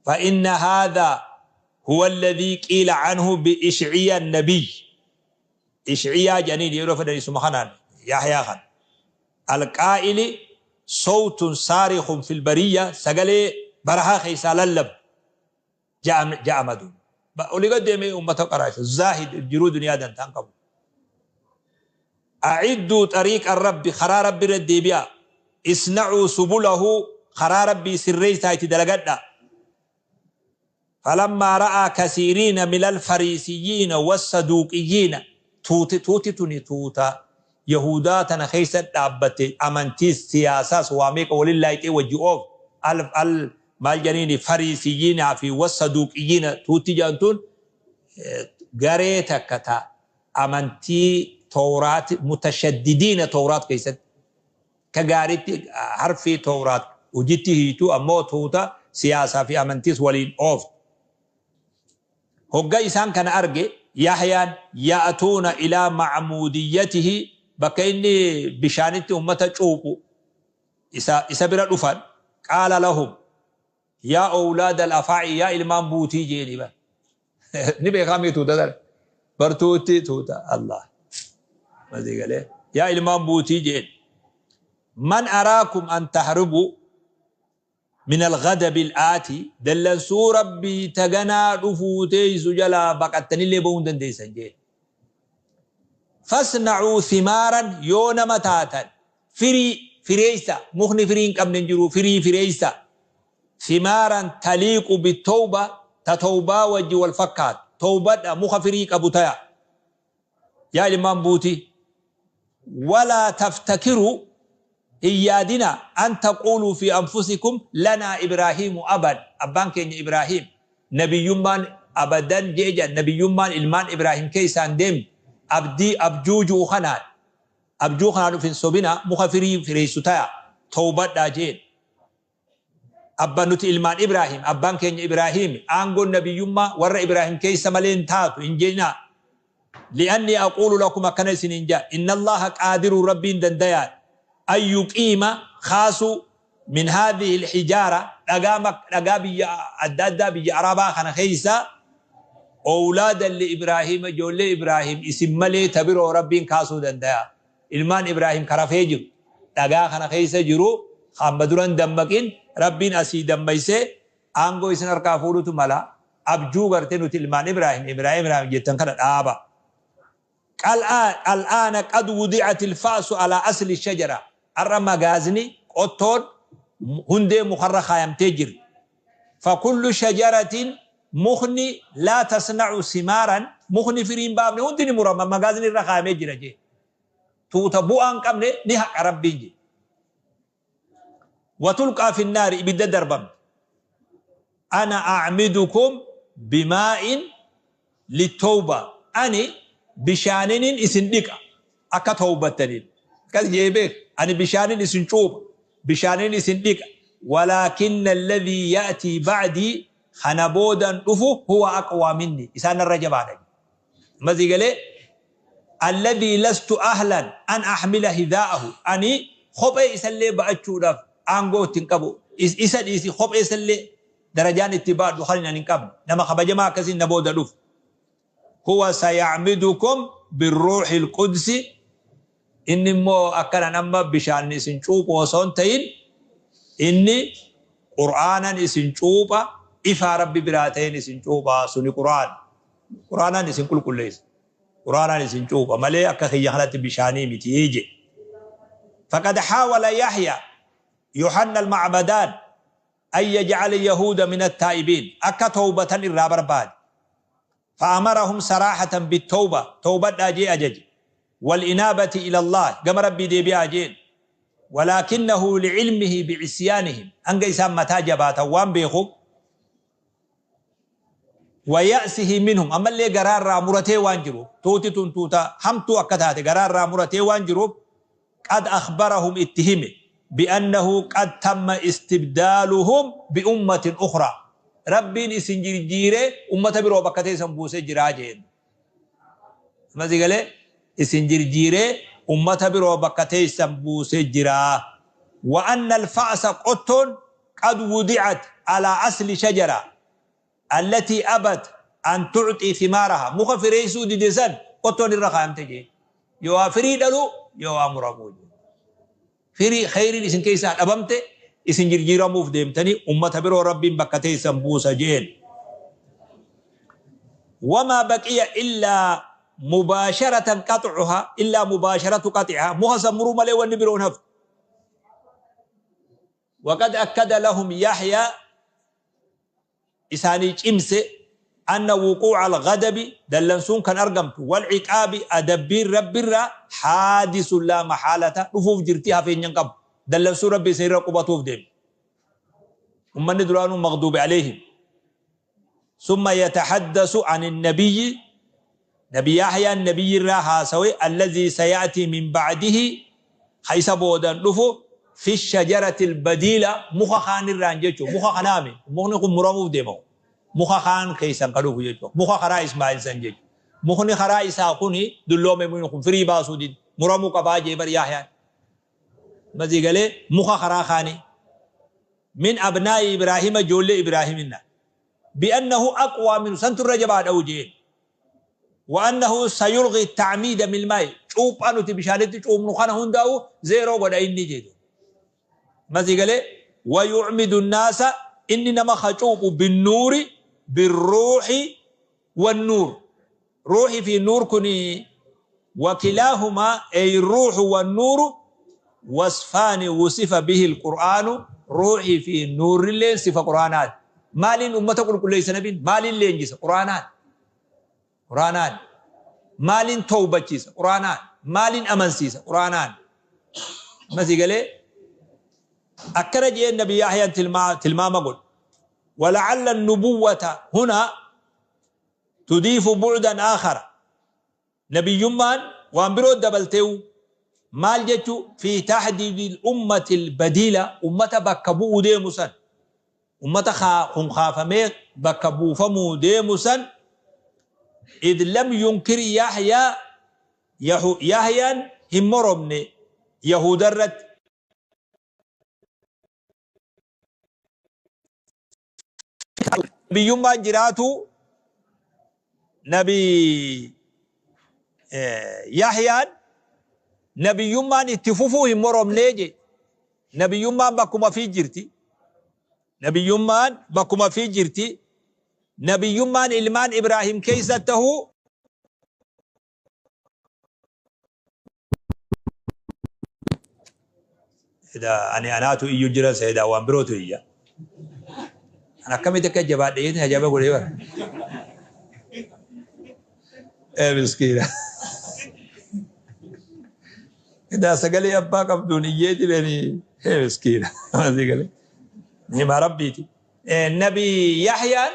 فإن هذا هو الذي قيل عنه بإشعياء النبي إشعياء جنين يعرف أن سبحانه يحيى خان القائل صوت صارخ في البرية سقلي برها خيسا للب جاء مدون ولي قدم أمة قراش الزاهد الجرود دنيا دان تنقب أعدوا طريق الرب خرا ربي ردي بها اصنعوا سبله خرا ربي سري سايتي دلقنا فلما رأى كثيرين من الفريسيين والصدوقيين توتي توتي توني توتا يهوداتنا خيسة دابتي أمانتيس سياسة سواميك ولله وجوف ألف ال مالجنين فريسيين في والصدوقيين توتي جانتون غريتا كتا أمانتي توراة متشددين توراة كيسة كغاريتي حرفي توراة وجتي هيتو أمو توتا سياسة في أمانتيس ولين أوف هقا إسان كان أرجع يحيى يأتون إلى معموديته Bakka inni bishaanitti ummata cuuphu isa bira dhufan. Qaala lahum yaa awlaada al-afaa'i, yaa ilmaan buutii jeeni bar. Ni beekamii tuuta tana. Bartuutti tuuta Allah. Masii galee yaa ilmaan buutii jeen. Man araakum an tahribu min al-ghadabi al-aati, dallansuu Rabbii taganaa dhufuu teessu jalaa baqattanillee bahuu hin dandeessan jeen. Fasna'uu thimaaran, yoo nama taatan firii fireeysa, mukni firii hin qabne hin jiru, firii fireeysa. Thimaaran taliiqu bitawba, ta tawbaa wajji wal fakkaatu. Tawbadha, muka firii qabu taya. Yaa ilmaan buutii. Walaa taftakiru, hin yaadina, an taquuluu fi anfusikum lanaa Ibraahiimu aban, abbaan keenya Ibraahiim. Nabiyyummaan abadan jeejan, nabiyyummaan ilmaan Ibraahim keessaan deemtu abdii abjuu ju'u kanaan, abjuu kanaan uf hin sobina, muka firii fireessu taya, tawbadhaa jeen. Abba nuti ilmaan Ibraahim, abbaan keenya Ibraahim, aangoon nabiyyummaa warra Ibraahim keessa malee hin taatu hin jeenaa. Li'annii aquulu lakum, akkana isiniin jaa, inna Allaha qaadiru, Rabbiin dandayaan, an yuqiima, kaasuu, min haadhihi alhijaara, dhagaa biyya adda addaa biyya Arabaa kana keessa, owlaadan li Ibraahima, ijoollee Ibraahim isin malee ta biroo Rabbiin kaasuu dandaya. Ilmaan Ibraahim ka rafee jiru dhagaa kana keessa jiru, hamma duran dammaqin Rabbiin asii dammaysee aangoo isin harkaa fuudhutu mala. Abjuu gartee nuti ilmaan Ibraahim, Ibraahim, Ibraahim jettan kana dhaaba. Al'aana qad wudi'at ilfaasu alaa asli shajara, har'a magaazni qottoon hundee mukarra kaayamtee jirti. Fakullu shajaratin, mukni, laa tasna'u simaaran, mukni firii hin baafne hundi ni murama, magaazni irra kaayamee jira jee. Tuuta bu'aa hin qabne ni haqa Rabbiin jee. Watulqaa finnaari, ibidda darbamte. Ana a'midukum bimaa'in litawba, ani bishaaninin isin dhiqa akka tawbattaniin. Akkas jee beek, ani bishaanin isin cuupha, bishaaninin isin dhiqa. Walaakinna alladhii ya'tii ba'dii, kana boodan dhufu, huwa aqwaa minni, isaan narra jabaadha. Ammasii galee, alladhii lastu ahlan an ahmila hidaa'ahu, ani kophee isallee ba'achuudhaaf aangoo itti hin qabu. Isa dhiisi, kophee isallee darajaan itti baadhu kan ani hin qabne, nama kabajamaa akkasiin na booda dhufu. Huwa sayacmidukum birruuhi alqudsi, inni immoo akkanan amma bishaan isin cuuphu osoo hin ta'in, inni Qur'aanan isin cuupha, ifaa Rabbi biraa ta'een isin cuupha. Suni Qur'aan, Qur'aanaan isin qulqulleessa, Qur'aanaan isin cuupha malee akka kiyya kanatti bishaanii miti je. Faqad haawala Yahya, Yohanna al-Macbadaan, an yaj'ala yahuuda min at-taa'ibiin, akka tawbatan irraa barbaade. Fa'amarahum saraahatan bitawba, tawbadhaa jee ajaje, wal inaabati ila Allah, gama Rabbii deebi'aa jeen. Walaakinnahu li'ilmihi bi'isyaanihim, hanga isaan mataa jabaatan waan beekuuf, wa ya'sihi minhum, ammallee garaa irraa muratee waan jiruuf, tuuti tun tuuta hamtuu akka taate garaa irraa muratee waan jiruuf, qad akhbarahum, itti hime, bi'annahu qad tamma istibdaaluhum bi'ummatin ukhraa, Rabbiin isin jirjiiree ummata biroo bakka teessan buusee jiraa jeen. Ammasii galee, isin jirjiiree ummata biroo bakka teessan buusee jiraa. Wa anna alfa'sa, qottoon, qad wudi'at alaa asli shajara allatii abat an tu'xii thimaaraha, muka fireessuu dide san qottoon irra kaayamte jeen. Yoo waa firii dhaluu, yoo waa muramuu jeen. Firii kheyriin isin keessaa dhabamte, isin jirjiiramuuf deemtanii, ummata biroo Rabbiin bakka teessan buusa jeen. Wamaa baqiya illaa mubaasharatan qax'uha, illaa mubaasharatu qaxiha, muka san muruu malee wanni biroon haftu. Waqad akkada lahum Yahya, isaanii cimse, anna wuquu'a al-ghadabi, dallansuun kan argamtu, wal-ciqaabi, adabbiin Rabbirraa, haadisun laa maxaalata, dhufuuf jirti, hafeenya hin qabu. Dallansuun Rabbi isinirra qubatuuf deemti. Ummanni duraanuu maghduubi alayhim. Summa yatahaddasu ani nabiyyi, Nabi Yahyaan nabiyyi irraa haasawe, alladhii saya'tii min ba'dihi, ka isa boodan dhufu, fi shajarati albadiila, muka kaan irraan jechu, muka kanaami, mukni kun muramuuf deema, muka kaan keessan ka dhufu jechu, muka karaa Ismaa'il san jechu. Mukni karaa isaa kuni dulloome, mukni kun firii baasuu dide. Muramuu qabaa jee bar Yahyaan. Masii galee muka karaa kaanii. Min abnaa'i Ibraahima ijoollee Ibraahiminna. Bi'annahu aqwaa minu santu irra jabaadha jeen. وأنه سيلغي التعميد من الماء cuuphaa nuti bishaanitti cuuphnu kana hundaa'u zeeroo godha inni jedhu. Masii galee ويعمد الناس inni nama ka cuuphu بالنور بالروح والنور. روحي في النور كني وكلاهما أي الروح والنور وصفان وصف به القرآن. روحي في النور اللي صفة قرآنات. مالين أمة تقول كل ليس نبي مالين لينجس قرآنات قرآنات مالين توبة قرآنات مالين أمنسيس قرآنات. ما قال أكرج النبي يحيى تلمام قل ولعل النبوة هنا تضيف بعدا آخر. نبي يمان وأمبرو دبلتو مال جتو في تحديد الأمة البديلة أمة بكبو ديموسن أمة خافمي بكبو فمو ديموسن. إذ لم ينكر يحيى يحيى همرمني يهودرت نبي يمان جراتو نبي يحيى نبي يمان اتفوفو همرم نيجي نبي يمان بكما في جرتي نبي يمان بكما في جرتي نبي يمان إلمان إبراهيم كيسته إذا أنا أناتو إيو جرا سيدا وأمبروتو إيا أنا كم يتكجبات إيه هجابة قولي برا إيه مسكينة إذا سقلي أبا قبضوني بني إيه مسكينة ما سقلي نعم ربيتي. النبي يحيى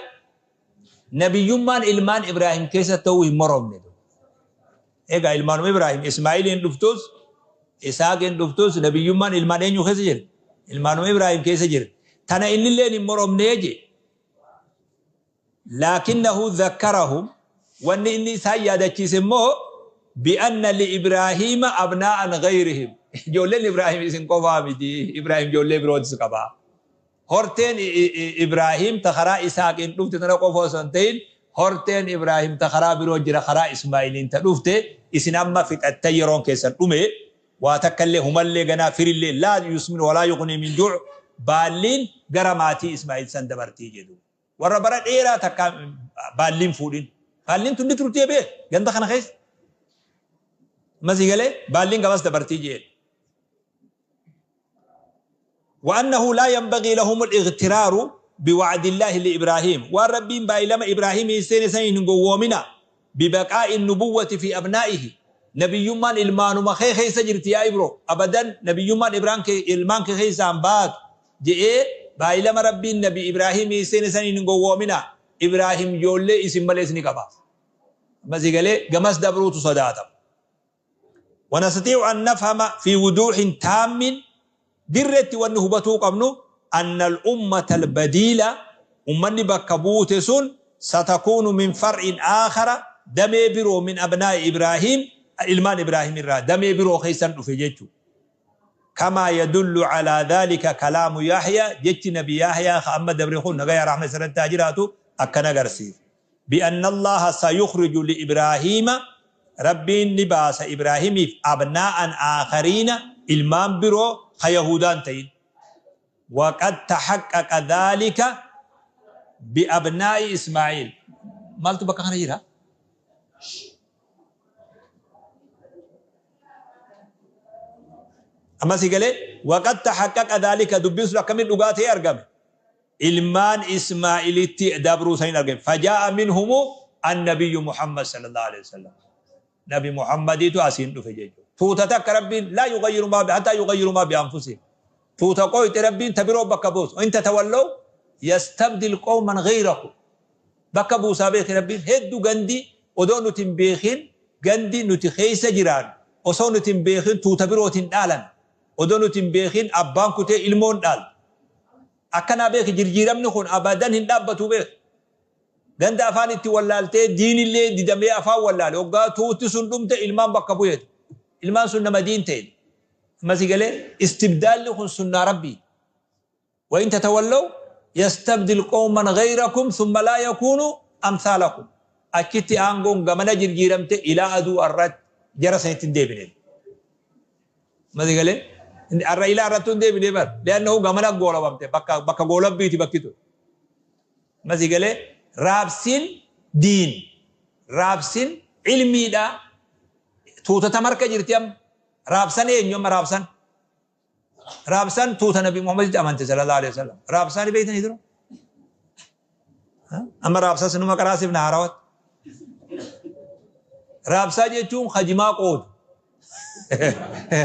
نبي يمان إلمان إبراهيم كيسة توي مرم ندو إيجا إلمان إبراهيم إسماعيل إن دفتوس إسحاق إن دفتوس نبي يمان إلمان إنيو كيسة جر إلمان إبراهيم كيسة جر تنا إن اللي مرم نيجي. لكنه ذكرهم وأن إني سيادة كيسمو بأن لإبراهيم أبناء غيرهم. جولين إبراهيم إسن قفا إبراهيم جولين برودس قفا هورتين إبراهيم تخرا إسحاق إن دفت تنا قفا سنتين هورتين إبراهيم تخرا برود خرا إسماعيل إن تدفت إسن أما في التيرون كيسن أمي واتكلي هم اللي جنا فر اللي لا يسمن ولا يغني من جوع بالين قرماتي إسماعيل سندبرتي جدو وربرا إيرا تكا بالين فودين بالين تندي ترتي به جندا خنا خيس ما زيغله بالين قبس دبرتي جيل. وأنه لا ينبغي لهم الاغترار بوعد الله لإبراهيم والربين بايلما إبراهيم يسين سين قوامنا ببقاء النبوة في أبنائه. نبي يمان إلمان ما خي خي سجرتي يا إبرو أبدا نبي يمان إبراهيم إلمان خي سامبات جئ بايلما ربي النبي إبراهيم يسين سين قوامنا إبراهيم يولي اسم مليسني كباس ما زيغله قمس دبروت صداتم. ونستطيع أن نفهم في وضوح تام درت والنهبة قبنو أن الأمة البديلة أمني بكبوتسون ستكون من فرع آخر دمي برو من أبناء إبراهيم إلمان إبراهيم الرا دمي برو خيسان في كما يدل على ذلك كلام يحيى جت نبي يحيى أما دبريخون نغير رحمة سنة تاجراته أكنا غرسير بأن الله سيخرج لإبراهيم ربي نباس إبراهيم أبناء آخرين إلمان برو خيهودان تين. وقد تحقق ذلك بأبناء إسماعيل. مالتو بقى خنجيرها أما سيقالي وقد تحقق ذلك دبين سورة كمين لغاتي أرقم إلمان إسماعيل دابرو سين أرقم فجاء منهم النبي محمد صلى الله عليه وسلم. نبي محمد تو أسين دفجيجو توتتك ربين لا يغير ما حتى يغيروا ما بأنفسهم. توتقويت ربين تبرو بكبوس وإن تتولوا يستبدل قوما غيركم بكبوس أبيك ربين هدو غندي ودون تنبيخين غندي نتخيس جيران وصون تنبيخين توتبرو تندالن ودون تنبيخين أبان كتي إلمون دال أكنا بيخ جرجيرم نخون أبدا هندابتو بيخ غند أفاني تولالتي دين اللي دي دمي أفا ولال وقا توتي سندمت إلمان بكبويت Ilmaan sun nama diin ta'e. Amma si galee istibdaalli kun sunnaa Rabbii. وإن تتولوا يستبدل قوما غيركم ثم لا يكونوا أمثالكم. Achitti aangoon gamana jirjiiramte ilaa aduu arratti jara sanitti hin deebine. Amma si galee arra ilaa irratti hin deebine bar. Li'annahu gamana goolabamte bakka goolabbiiti bakki tun. Amma si galee raabsiin diin raabsiin ilmiidha tuutata marka jirti amma raabsan eenyu amma raabsan. Raabsaan tuuta Nabi Muhammaditti amante sallallahu alaihi wasallam. Raabsaan beektanii dura? Amma raabsaa sinuma qaraasiif na haarawat. Raabsaa jechuun hajimaa qoodu.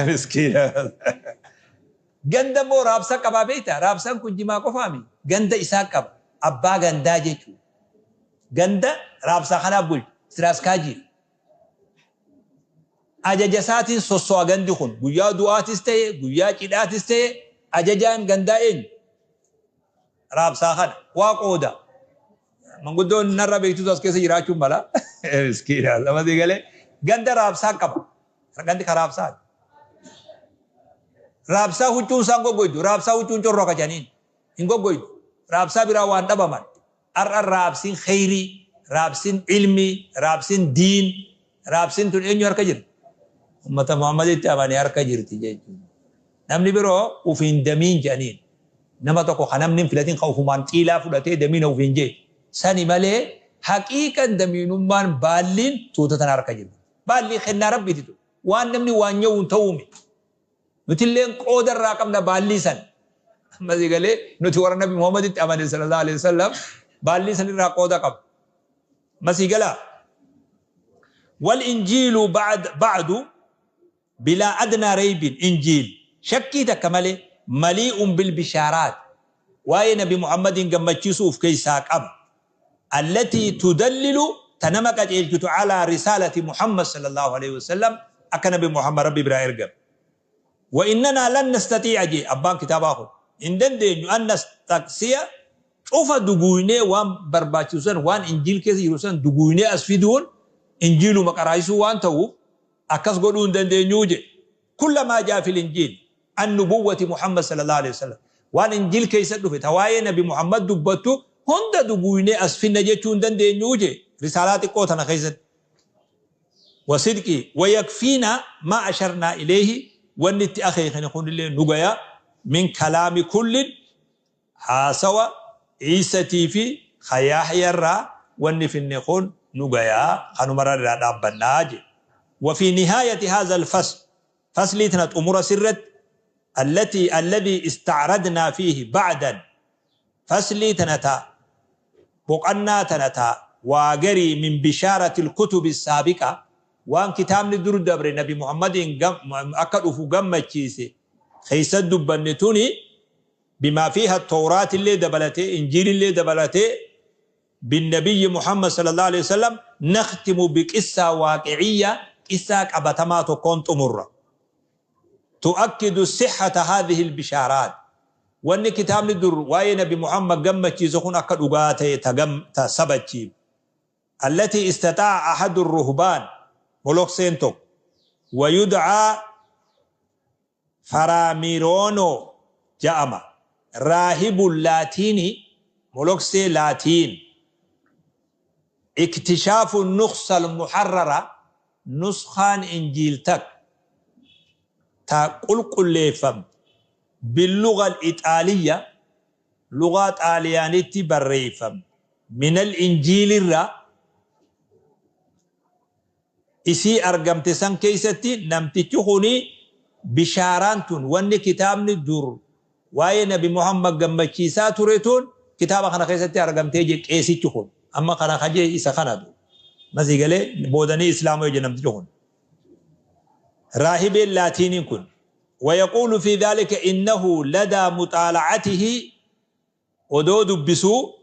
Miskiina. Ganda immoo raabsaa qabaa beektaa? Raabsaan kun jimaa qofaami. Ganda isaa qaba. Abbaa gandaa jechuudha. Ganda raabsaa kanaaf bulchu. Siraaskaajii. Ajaja isaatiin sosso'a gandi kun. Guyyaa du'aatis ta'e, guyyaa cidhaatis ta'e, ajajaan gandaa eenyu? Raabsaa kana. Waa qooda. Manguddoon narra beektutu as keessa jiraachuun mala. Miskiina. Lama galee. Ganda raabsaa qaba. Gandi ka raabsaa. Raabsaa huccuun isaan goggoydu. Raabsaa huccuun corroka jedhaniin. Hin goggoydu. Raabsaa biraa waan dhabaman. Har'a raabsiin kheyrii, raabsiin ilmii, raabsiin diin, raabsiin tun eenyu harka jirti? Ummata Muhammaditti amane harka jirti jechuudha. Namni biroo ufiin damiin jedhaniin. Nama tokko kan namni hin filatin kan ufumaan xiilaa fudhatee damiina ufiin jee. Sani malee haqiiqan damiinummaan baalliin tuuta tana harka jirti. Baallii kennaa Rabbiiti tun. Waan namni waan nyawuun ta'uumi. Nutilleen qooda irraa qabna baallii san. Amma si galee nuti warra Nabi Muhammaditti amane sallallahu alaihi wasallam baallii san irraa qooda qabna. Amma si galaa. Wal injiilu ba'du bilaa adnaa reybin injiil shakkii takka malee malii'un bil bishaaraat waa'ee Nabi Muhammadiin gammachiisuu of keessaa qaba. Allatii tudallilu ta nama qajeelchitu alaa risaalati Muhammad sallallahu alaihi wasallam akka Nabi Muhammad Rabbi biraa ergame. Wa innanaa lan nastatii'a jee abbaan kitaabaa kun hin dandeenyu an nastaqsiya cufa duguuynee waan barbaachisu san waan injiil keessa jiru san duguuynee as fiduun injiiluma qaraayisuu waan ta'uuf akkas godhuu hin dandeenyuu jedhe. Kulla maa jaa fil injiil an nubuwwati Muhammad sallallahu alaihi wasallam waan injiil keessa dhufe ta waa'ee Nabi Muhammad dubbattu hunda duguuynee as finna jechuu hin dandeenyuu jedhe risaalaa xiqqoo tana keessatti. Wasidqi wayakfiina maa asharnaa ilayhi wanni itti akeekne kunillee nu gaya min kalaami kullin haasawa Iisatii fi ka Yahya irraa wanni finne kun nu gaya kanumarra irraa dhaabbannaa jedhe. وفي نهاية هذا الفصل فصلي تنا أمور سرت الذي استعرضنا فيه بعدا فصلي تنتا بقنا تنتا واجري من بشارة الكتب السابقة وان كتاب ندر دبر نبي محمد أكدف قمة خيس دبنتوني بما فيها التوراة اللي دبلته إنجيل اللي دبلته بالنبي محمد صلى الله عليه وسلم نختم بقصة واقعية قصة قبتما تكون تمر تؤكد صحة هذه البشارات وأن كتاب ندر واي نبي محمد قمة زخون أكد أغاته تسبتشي التي استطاع أحد الرهبان ملوك سينتوك ويدعى فراميرونو جاما راهب اللاتيني ملوك سي لاتين اكتشاف النسخة المحررة نسخان إنجيل تك تقول كل فم باللغة الإيطالية لغة آليانيتي بريفم من الإنجيل الرا إسي أرقمت سن كيستي نمتي بشارانتون وان كتابني دور واي نبي محمد قمتشيسا تريتون كتابة خنا كيستي أرقمتي جي كيسي تخون أما خنا خجي إسا خنا دو مزي قالي بودني إسلامي جي نمتي تخون راهب اللاتيني كن ويقول في ذلك إنه لدى مطالعته ودود بسوء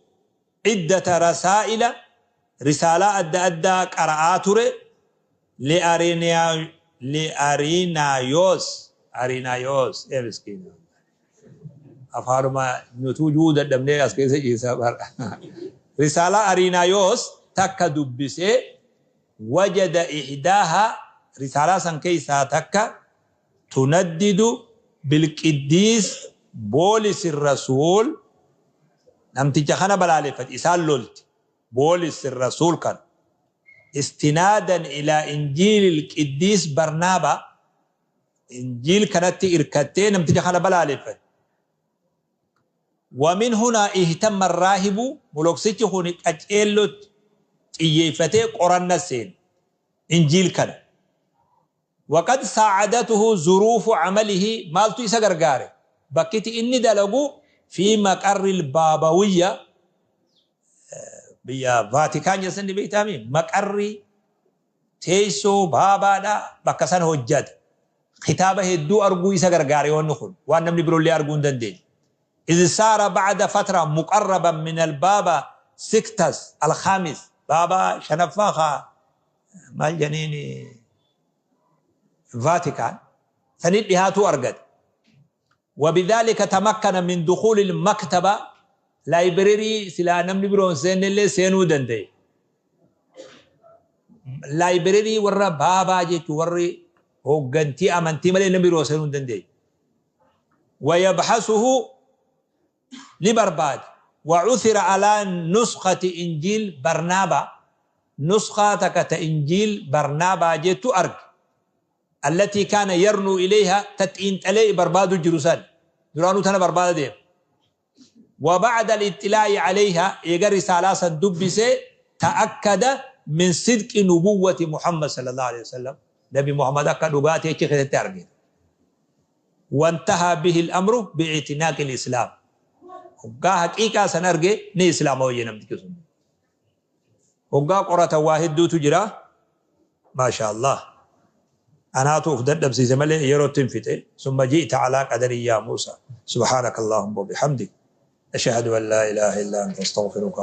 عدة رسائل رسالة أدى أدى قرآتر لأرينايوس أرينايوس إيه مسكين أفهرما نتوجود الدمني أسكيسي جيسا رسالة أرينايوس تكدب بسي وجد إحداها Risaalaa san keessaa takka تندد بالقديس بولس الرسول namticha kana balaaleffate isaan lolti بولس الرسول kan استنادا إلى إنجيل القديس برنابا إنجيل kanatti irkattee namticha kana balaaleffate. ومن هنا اهتم الراهب moloksichi kun qaceellotti xiyyeeffatee qoranna seen إنجيل kana. وقد ساعدته ظروف عمله maaltu isa gargaare bakki inni dalagu في مقر البابوية biyya Vaatikaan jedhanii beektaami maqarri teessoo baabaadha bakka san hojjate kitaaba hedduu arguu isa gargaare wanni kun waan namni biroollee arguu hin dandeenye. إذ صار بعد فترة مقربا من البابا سيكستس الخامس بابا shanaffaa maal janiini فاتيكان sanitti dhihaatuu argate. وبذلك تمكن من دخول المكتبة library silaa namni biroon seennellee seenuu danda'e. Library warra baabaa jechuun warri hooggantii amantii malee namni biroo seenuu hin dandeenye. ويبحثه ni barbaade. وعثر على نسخة إنجيل برنابا نسخة takka إنجيل برنابا jettu arge. التي كان يرنو إليها تتئنتلي barbaadu jiru san duraanuu tana barbaada deema. وبعد الاطلاع عليها eega risaalaa san dubbise تأكد من صدق نبوة محمد صلى الله عليه وسلم نبي محمد akka dhugaatii achi keessatti argite. وانتهى به الأمر باعتناق الإسلام hoggaa haqiiqaa san arge ni islaama wayye namtichi sun. Hoggaa qorata waa hedduutu jira. ما شاء الله. Anaatu uf dadhabsiise malee yerootti hin fixe. ثم جئت على قدري يا موسى. سبحانك اللهم وبحمدك. أشهد أن لا إله إلا أنت أستغفرك.